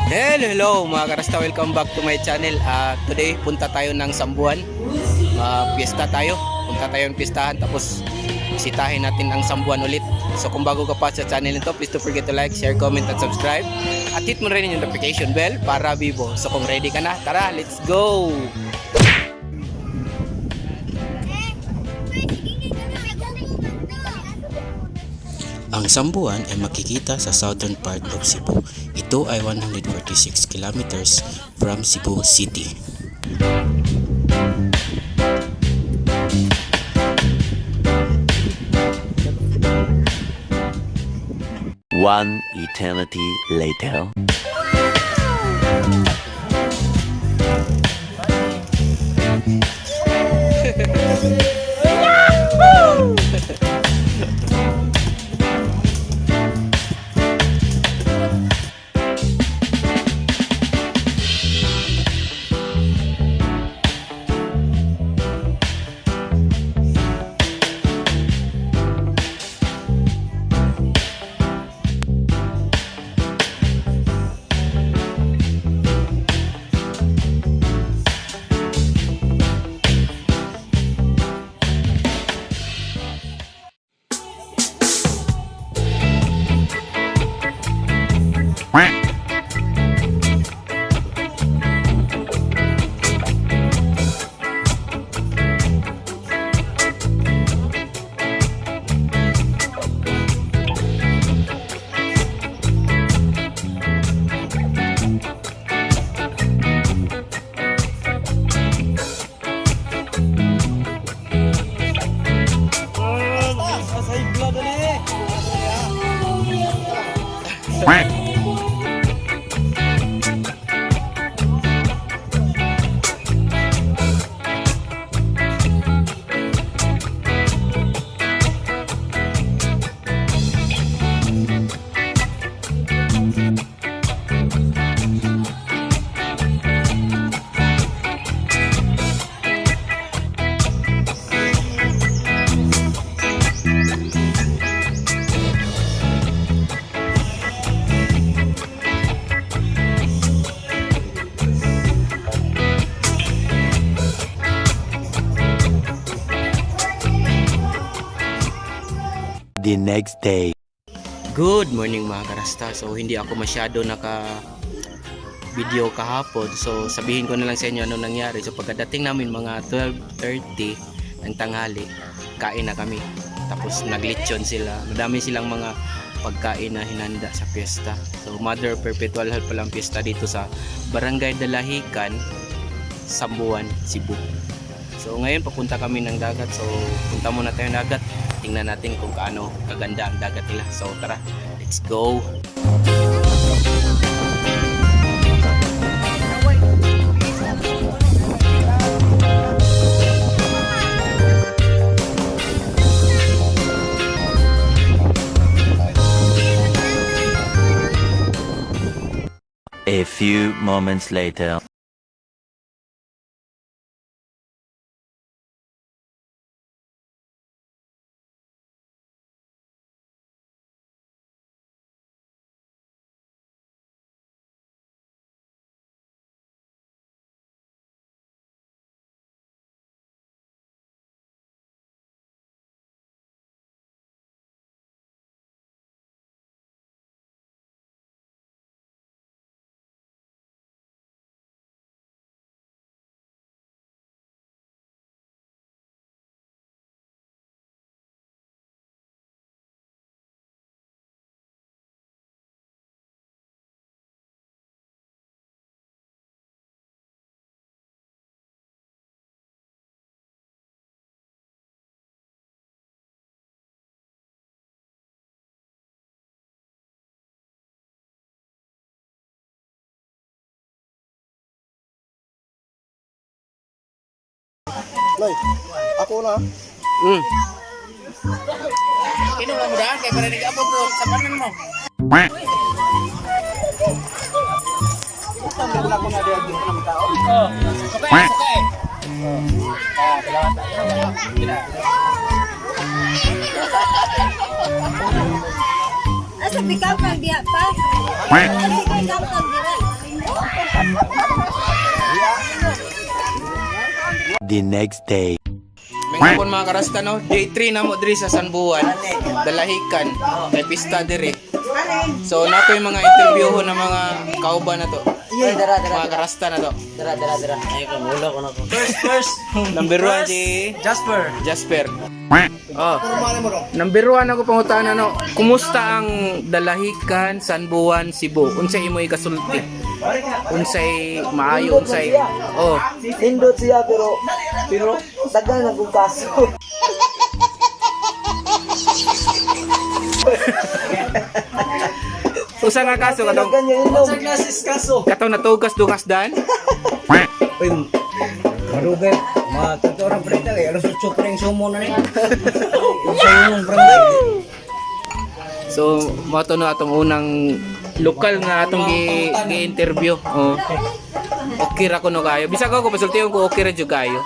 Hello, hello mga karasta, welcome back to my channel. Today, punta tayo ng Sambuan. Piyesta tayo. Punta tayo ng piestahan, tapos bisitahin natin ang Sambuan ulit. So kung bago ka pa sa channel nito, please don't forget to like, share, comment, at subscribe. At hit mo rin yung notification bell para bibo. So kung ready ka na, tara, let's go! Ang Sambuan ay makikita sa southern part of Cebu. Ito ay 146 kilometers from Cebu City. One eternity later. The next day. Good morning mga karasta. So hindi ako masyado naka video kahapon. So sabihin ko na lang sa inyo ano nangyari. So pagkadating namin mga 12:30 ng tanghali, kain na kami. Tapos naglechon sila. Madami silang mga pagkain na hinanda sa piyesta. So Mother Perpetual Help palang piyesta dito sa Barangay Dalahican, Sambuan, Cebu. So ngayon papunta kami ng dagat. So punta muna tayo ng dagat. Tingnan natin kung kaano kaganda ang dagat nila. So tara, let's go. A few moments later. Nay, ako na. Kinuha mo daan kay para nag-abot ko sa panan mo. Oh, sukay, sukay. Asa bikaw kang diha pa? Asa bikaw kang dira? The next day. May hapon, mga karasta, no. Day 3 na mo diri sa Sanbuan. Dalahican kay pista diri. So nato yung mga interview ng mga kauban na to. Mga karasta na to. First, first. Number 1 si Jasper. Jasper. Oh. Number 1 ako pangutana, no. Kumusta ang Dalahican, Sanbuan, Cebu? Unsay imo ikasulti? Unsay maayo, unsay? Oh. Nindot siya pero pero tagal na kong kaso. Usa nga kaso katong Ganyan inom. Sa klasis kaso. katong natugas dugas dan. Uy, marugay. Mga totoo rin pre eh. Alas 8 pa rin sumo na ni. Sa imong barangay. So, mao to no atong unang lokal nga atong gi, gi-interview. Oh. Okay ra kuno kayo. Bisag ako pasultiyon ko, okay ra jud kayo.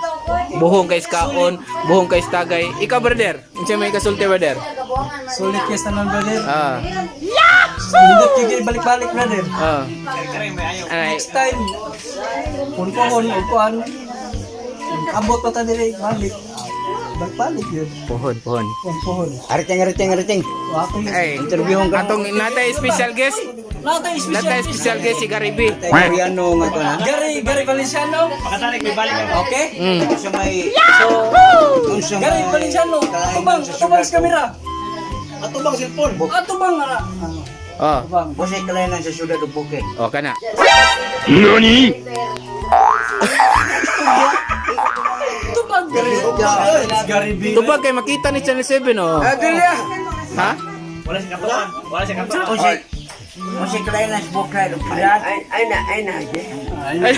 Buhong kay kaon, buhong kay tagay. Ikaw, brother, unsa may kasulti, brother? Sulit yes naman, brother. Ah, Nindot kayo balik-balik, brother. ah. Ay, Next time, kung kuhon, kuhan, abot pa ta diri, balik. Balik-balik yun. Pohon, pohon. Kung kuhon. Ariting, ariting, ariting. Ako yun. Ay, Interviewon ka. atong natay special guest, Natay special. natay special guest si Garibi. Koreano nga to na. Gary, Gary Valenciano. Okay? Sa may So, unsa Gary may Valenciano, atubang, atubang sa kamera. Atubang cellphone. Atubang ara. Oh, Atubang. Bose kalainan sa syudad ug Buke. oh kana. Atubang Gary. Gary B. Tubag kay makita ni Channel 7, oh. Ha? Unsa unsa kalainan sa Buke ug syudad? Ay na, ay na. Ay,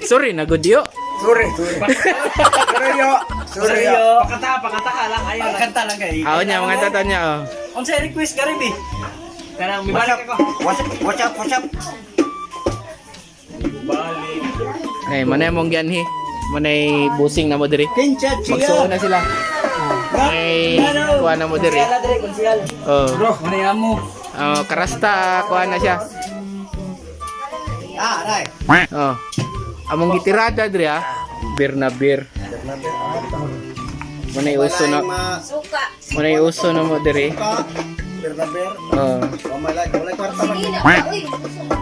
sorry, nagudyo. Sorry, sorry. Sorry yo. Sorry yo. Kanta lang kay. Aw niya, mga tata niya, oh. Unsa request, Gary B? What's up? What's up? What's up? Ay, manay mong ganhi. Manay busing na mo diri. Kinsa siya. Magsuon na sila. Ay, kuha na mo diri. Konsihal diri, konsihal. Oh. Bro, ano yan mo? Oh, karasta, kuha na siya. Ah, nay. Oh. Among gitirada diri ah. Beer na beer. Manay uso na, Suka. manay uso na mo diri. Ka, Bernaber, Oh. wala wala kwarta man. Sige na. Uy, suka.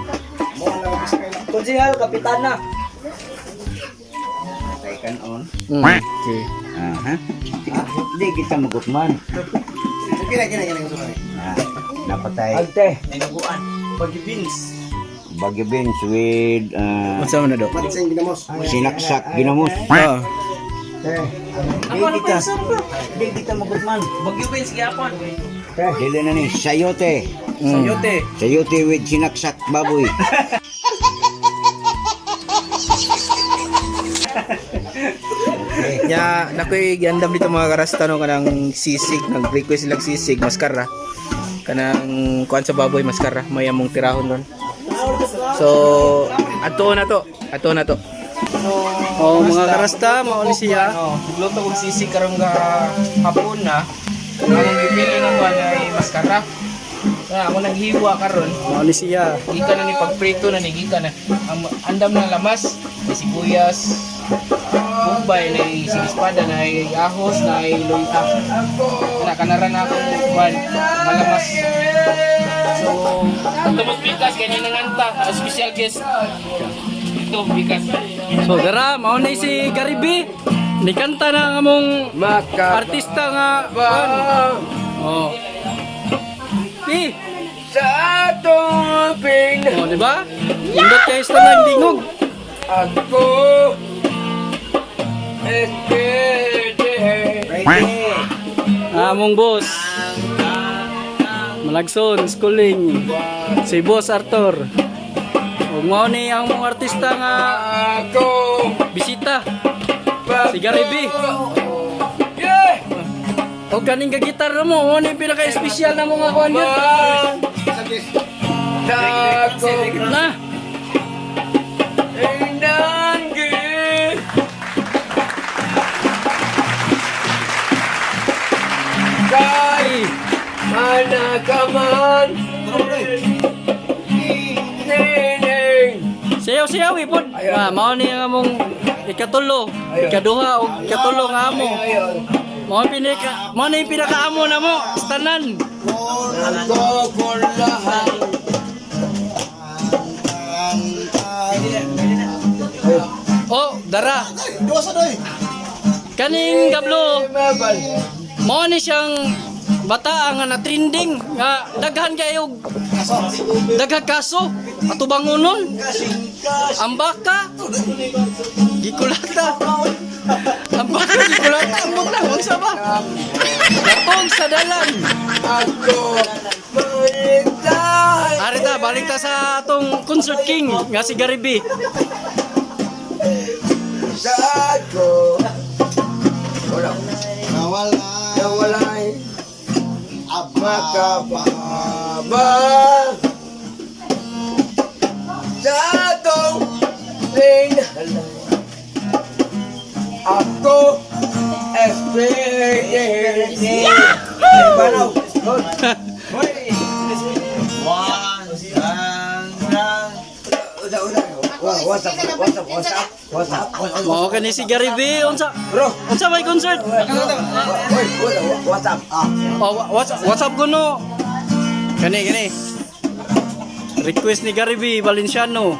Mo na bisay lang. Konsihal, kapitana. Taikan on. Okay. Aha. Di kita magutman. Kina kina kina gusto ni. Ah, napatay. Alte. Pagibins. Bagyo beans with Unsa man na do? Matsing ginamos. sinaksak ginamos. Oh. Di kita, di kita magutman. Bagyo beans gyapon. Dili na ni sayote. Sayote. Sayote with sinaksak baboy. Nya nakoy giandam dito, mga karasta, no, kanang sisig, nag-request silang sisig maskara. Kanang kuan sa baboy maskara, may among tirahon ron. So, ato na to. Ato na to. Oh, mga karasta, mao ni siya. Oh, nagluto kog sisig karong ga hapon na. Ang gipili na kuan ay maskara. Na ako naghiwa karon. Mao ni siya. Gikan na ni pagprito na ni gikan na. Ang andam na lamas, may sibuyas, bombay, na sigispada, na ahos, na luya. Na kanara na akong kuan, malamas. So, tumot bikas kay nanganta, special guest. Ito bikas. So, dara, mao ni si Gary B. Nikanta na ang among artista nga kuan. Oh. P. Sa atong pin Oh, di ba? Indot kayo sa nang dingog. ako SPD. Among boss. Malagson, schooling. Si Boss Arthur. Ug mao ni ang mga artista nga Ako bisita. Si Gary B. O kaning gagitar mo, ano yung pinaka-espesyal na mga kuan yun? Na. Kay manakaman Neneng. Sayaw sayaw ipod. Ah, mao ni ang among ikatulo, ikaduha o ikatulo nga amo. Mao pinaka mao ni pinakaamo na mo, sa tanan. Oh, dara. Duwa sa doy. Kaning gablo. Mao ni siyang bata nga na trending nga daghan kayo daghang kaso atubangonon ang baka gikulata, ang baka gikulata, ambot lang unsa ba latog sa dalan. Arita, balik ta sa atong concert king nga si Gary B. Nawala. Nawalay Aba. Makababa sa atong linhala. Ako experience. Yahoo! What's up? What's up? What's up? What's up? Mao kani si Gary B, unsa Bro. unsa may concert? Oy, what's up? Ah. Oh, what's up kuno? Kani kani. Request ni Gary B Valenciano.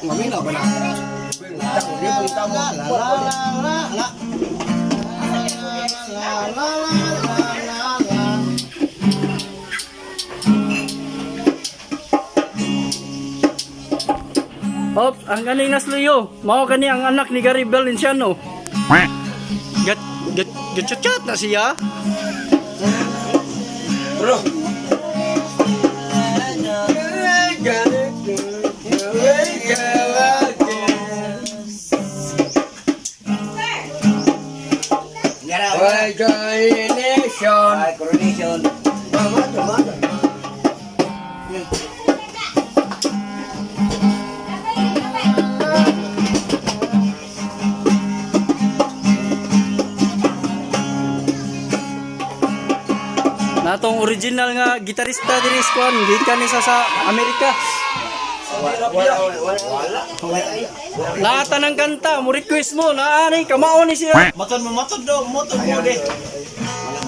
Mamina ba na? La la la la. La la la la la. Hop, ang kaning nasluyo. Mao kani ang anak ni Gary Valenciano. Gat gat gat chat na siya. Bro. Coronation. Ay, coronation. Natong original nga gitarista diri sa kuan, gikan ni sa Amerika. Wala. Lahat ng kanta, mo request mo, naa ni kamao ni siya. Matod mo, matod do, matod mo de.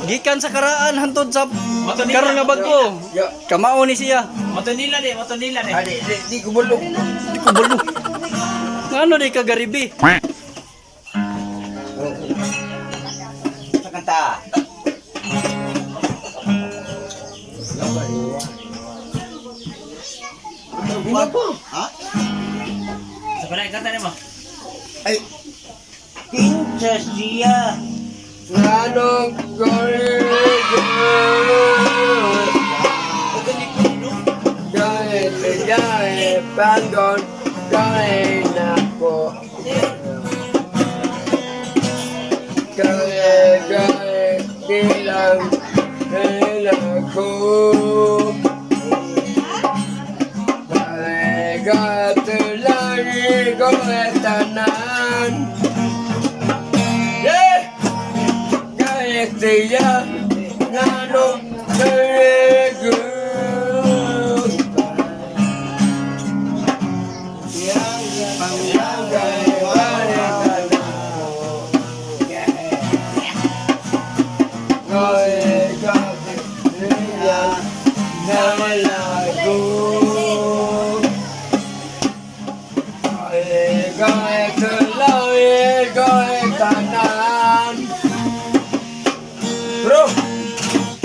Gikan sa karaan hantod sa karon nga bag-o. Kamao ni siya. Matod nila de, matod nila de. Ay, di, di ko bulong. Di ko balo. Ngano di ka Garibi? Sa kanta. Ha? Sa pala kanta nimo. Ay, Kinsa siya. Anong Panggon, gawin ako. Gawin, gawin, bilang, bilang ko. Gawin, gawin, lagi ko tanan. Yeah! Gaya siya nganong naligo. Bro!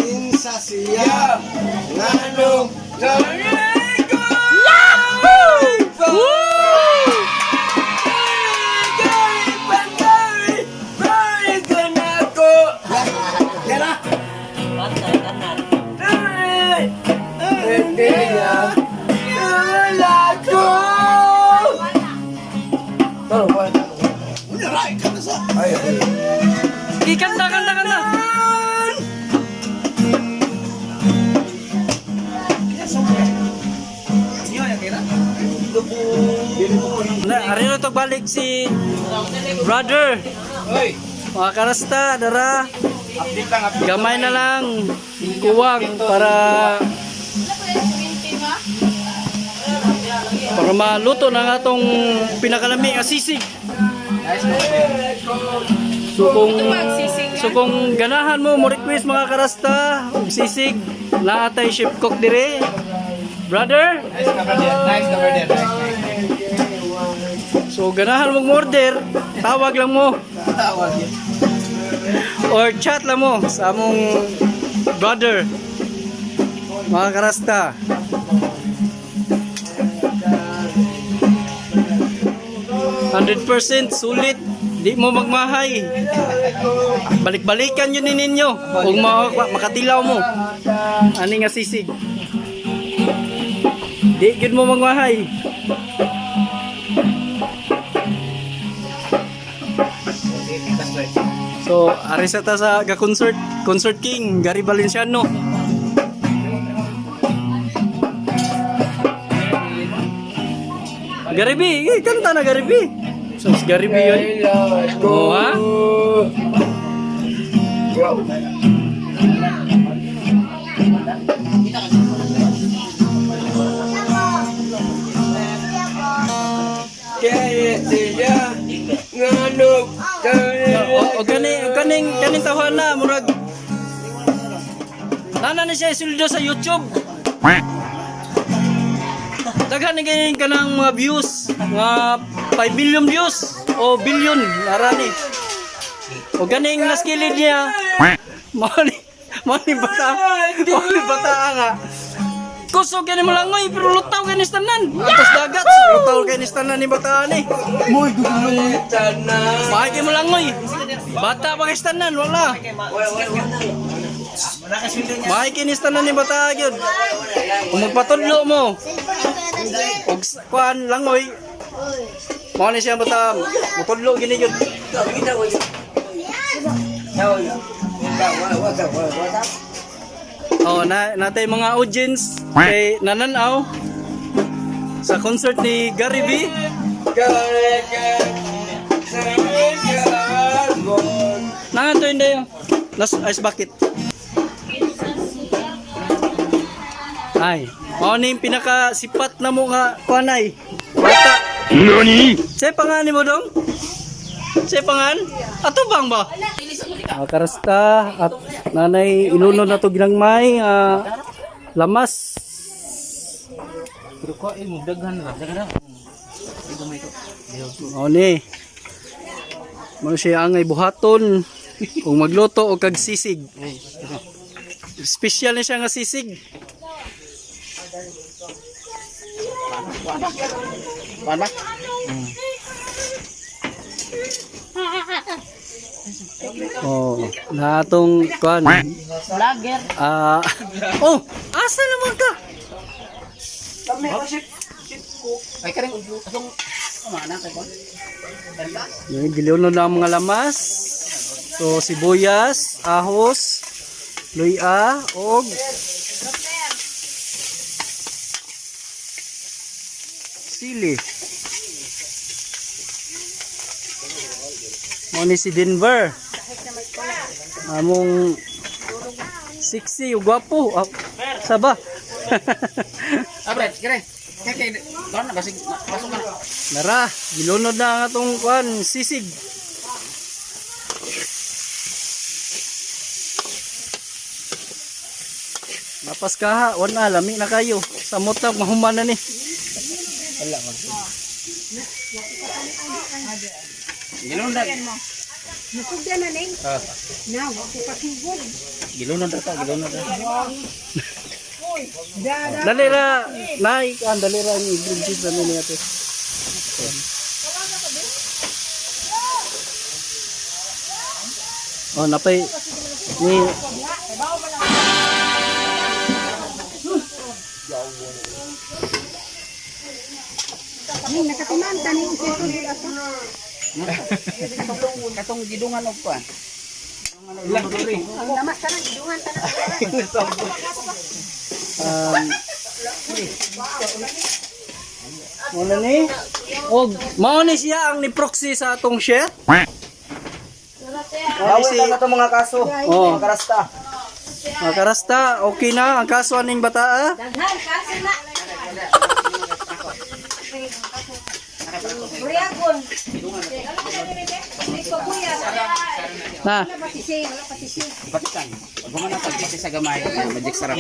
Kinsa siya. Nganong naligo. Yahoo! Yan na. Hindi. Sige, kanta, kanta, kanta. Na, ari na to balik si brother. Mga karasta, dara. Gamay na lang. Kuwang para para maluto na nga tong pinakalami nga sisig. So kung ganahan mo mo request, mga karasta, og sisig, naa tay chef cook dire. Brother, Nice ka, brother. Nice ka, brother. Nice, nice. so ganahan mong order, tawag lang mo Tawag yun. or chat lang mo sa among brother. Mga karasta. 100% sulit. Di mo magmahay. Balik-balikan yun ni ninyo. Kung makatilaw mo. Ani nga sisig. Di gyud mo magmahay. So, ari sa ta sa ga concert, Concert King Gary Valenciano. Gary B, eh, kanta na Gary B. So, si Gary B yun. Oo, ha? Kaya siya nganok. O, o gani, kaning kaning tawana murag Nana na siya isuldo sa YouTube. Daghan ni kaning kanang mga views, mga 5 million views o billion narani. O ganing naskilid niya. Mao ni bata nga. Kusog kini mo langoy pero lutaw kini sa tanan. Atos dagat, lutaw kini sa tanan ni bata ni. Moy tanan. Maay kay mo langoy. Bata pa kay sa tanan, wala. Maay kini sa tanan ni bata gyud. Kung magpatudlo mo og kuan langoy, mao ni siya bata, mutudlo gini gyud. Oh, na natay mga audience kay nananaw sa concert ni Gary V. Nanganto hindi yun. Nas ice bucket. Ay, mao ni yung pinakasipat na mo nga kuanay. Bata. Nani? Say pangan mo dong? Say pangan? Ato bang ba? Ah, karasta at nanay ilunod na to ginangmay lamas. Pero ko ay mo daghan ra. Daghan ra. Mao ni. Mao siya angay buhaton kung magluto o kag sisig. Special ni siya nga sisig. Kuan ba? Oh, natong kuan. Vlogger. Ah, oh, asa naman ka? Ay karing atong kumana kay kon. Yung gilunod na ang mga lamas. So, sibuyas, ahos, luya, og sili. Mo ni si Denver. Among sexy ug gwapo. Ah, saba. Ah, Brad, kare. Kay kay doon na basig pasok na. Nara, gilunod na ang atong kuan sisig. Lapas kaha, wala lami na kayo. Samot na mahuman na ni. Gilunod. Nasugdan na ning. Now, ako pasugod. Gilunod ra ta, gilunod ra. Dali ra, nay, kuan dali ra ang green cheese na ni ate. Oh, napay ni Ning nakatimanta ning isip ato. Katong gidungan og kuan. Ang lamas tanan gidungan tanan. Muna ni. Og mao ni siya ang ni proxy sa atong chef. Mao ni si Bawal na itong mga kaso. Oh. Mga karasta. Mga karasta, okay na ang kaso aning bataa. Daghan kaso na. Buyagon. May pabuya. Na. Wala pa sisi, wala pa sisi.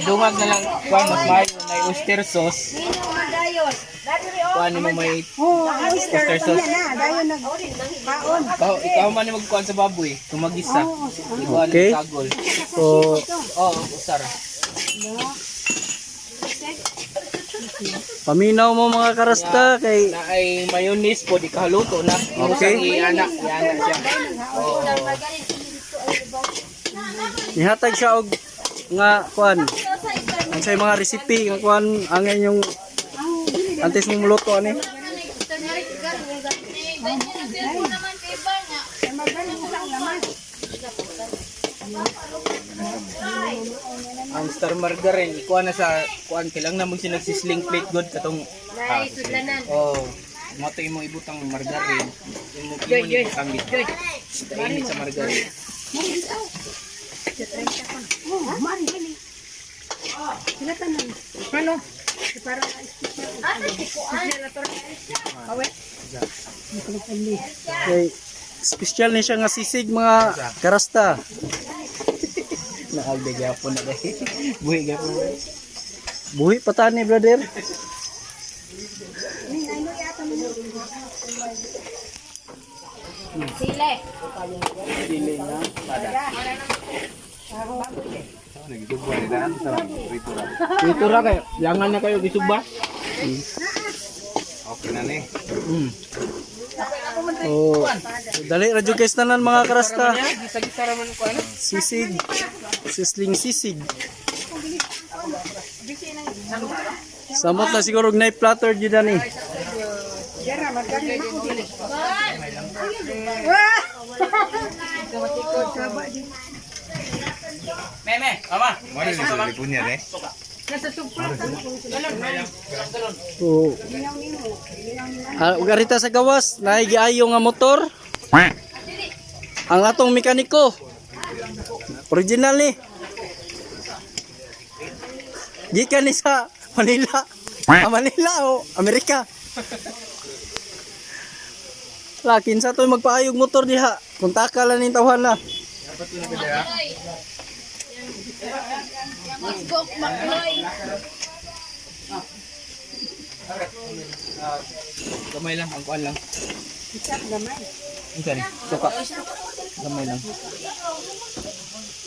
Idungag na lang kuan mas maayo na oyster sauce. Nino man dayon. Kuan mo may Oh, oyster oyster sauce. na, dayon nag kaon. Ikaw, ikaw man yung magkuan sa baboy, tumagisa. Ikuan Okay. sagol. So, Oo, usara. paminaw mo mga karasta kay Na ay mayonnaise po, di kahaluto na. Okay. Iana, iana siya. nihatag siya og nga kuan. Ang say mga recipe nga kuan ang inyong antes mo muluto ani. Ang star margarine, ikuan na sa kuan kailang na mo siya nagsisling plate good katong Nay, sudlanan. Oh, mo to imong ibutang margarine. Imo imo ni ibutang dito. Init sa margarine. Sila tanan. Ano? Para Kay special ni siya nga sisig mga karasta. Naalde gyapon na dai. Buhi gyapon. Buhi pa tani brother. Sile. Dito ra kayo. Langan na kayo gisuba. Oh, dali ra jud kay tanan mga karasta. Gisa-gisa ra man ko ano. Sisig. Sisling sisig. Samot na siguro og knife platter jud ani. Meme, mama. Oh. Ah, ug arita sa gawas, naay giayo nga motor. Ang atong mekaniko. Original ni. Gikan ni sa Manila. Ah, Manila o Amerika. Lakin sa to magpaayog motor diha. Kuntaka lang ning tawhan na. Gamay lang, ang kuan lang. Unsa ni? Suka. Gamay lang.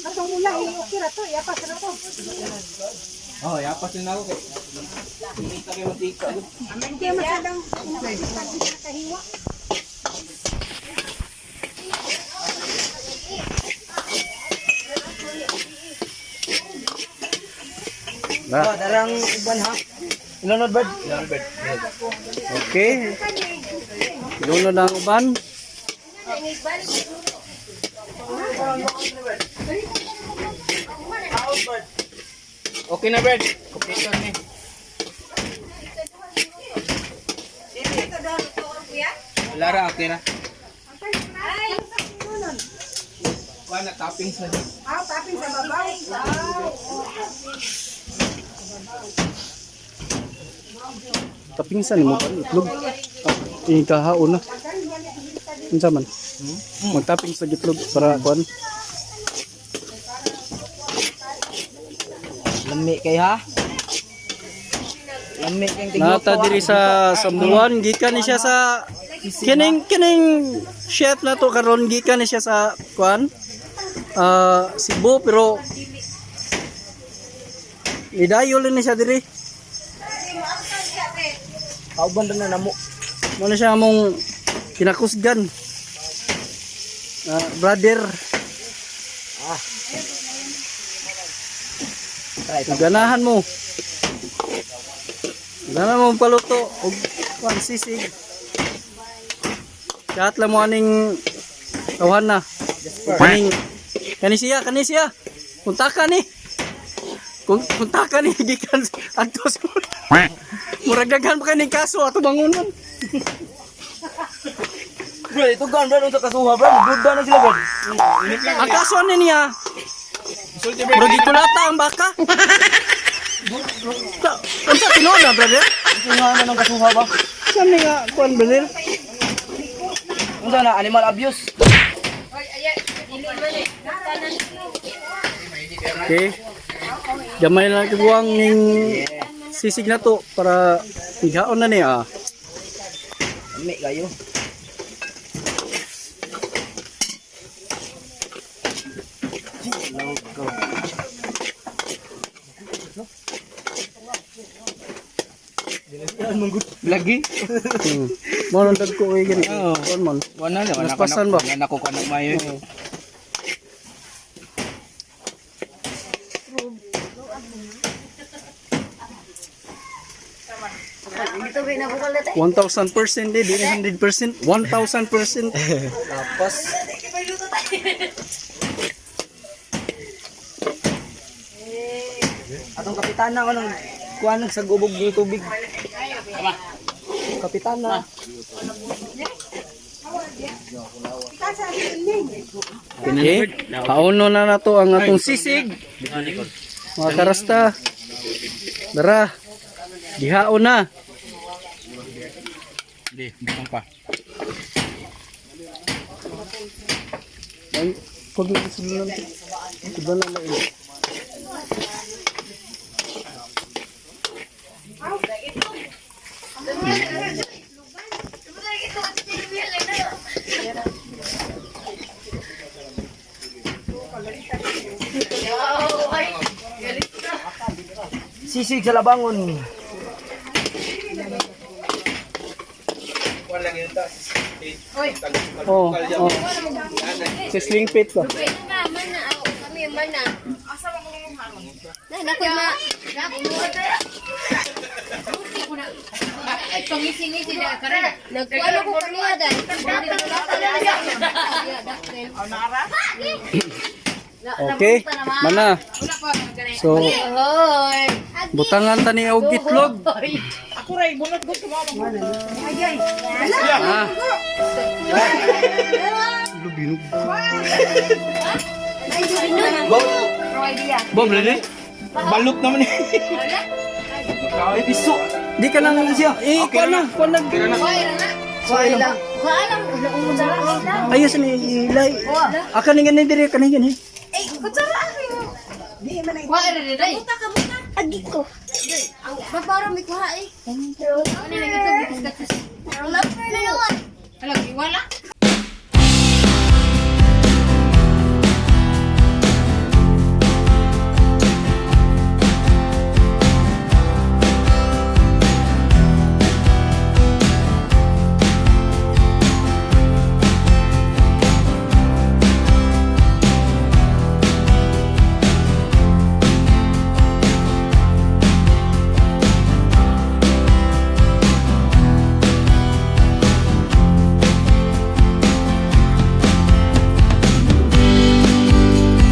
Atong ula, okay ra to, iapas ra to. Oh, yapas din ako kay. Kita kay mantika. Hindi masadang kahiwa. Oh, darang uban ha. Ilonod bird. Okay. Lunod na ang uban. Okay na, Bird. Kompleto ni. Wala ra, okay na. Kuan na toppings na. Ah, topping sa babaw. Tapingsan mo pa itlog. Ikahaon na. Unsa man? Magtaping sa itlog para kuan. Lami kay ha. Lami kay tigluto. Nata diri sa Sambuan gikan ni siya sa kining kining chef na to karon gikan ni siya sa kuan. Ah, Cebu pero Nidayo lang ni siya diri. Kauban na namo. Mo na siya among kinakusgan. Ah, brother. Try. Ganahan mo. Ganahan mo paluto og kuan sisig. Lahat lang mo aning tawhan na. Aning Kani siya, kani siya. Kuntaka ni. Kuntaka ni gikan adto sa Murag daghan pa kani kaso ato bangunon. Bro, ito gan bro, unsa kasuha bro, duda na sila bro. Ang kaso ani niya. Murag gikulata ang baka. Unsa tinuod na, brother? Unsa nga naman ang kasuha ba? Saan ni nga kuan, brother? Unsa na animal abuse? Okay. Gamay na kiguang ning sisig na to para ighaon na niya. Ami kayo. Lagi. Mo nang dagko kay gani. Kuan man. Wala na Naspasan ba? Wala na ko kanang mayo. Dito ba na bukal na tayo? 1,000% eh, di na 100%, 1,000%. Lapas. Atong kapitana ko nang kuan nang sagubog ng tubig. Kapitana. Okay. Pauno na nato ang atong sisig. Mga karasta. Dara. Gihaon na. Hindi, butang pa. Ay, pag sulunan. Sulunan na ini. Sisig sa labangon. Oh, oh. Sa sling pit ba? Mana ako kami mana. Na na ko ma. Ay, pangisi-ngisi na karon. Nagkuano ko kaniya dai. Okay. Mana. So, Hoy. butangan ta ni og itlog. Ah. Bom, lili. Balot naman eh. Ay piso. Di ka lang siya. Eh, kuan na, kuan na. Kuha lang. Ayos ni ilay. Aka ni gani diri, kani gani. Eh, kutsara ako. Wa ra dai. Buta ka buta. Agi ko. Ang babaro mi kuha eh. Ano nang ito bigas Wala. Hala, wala.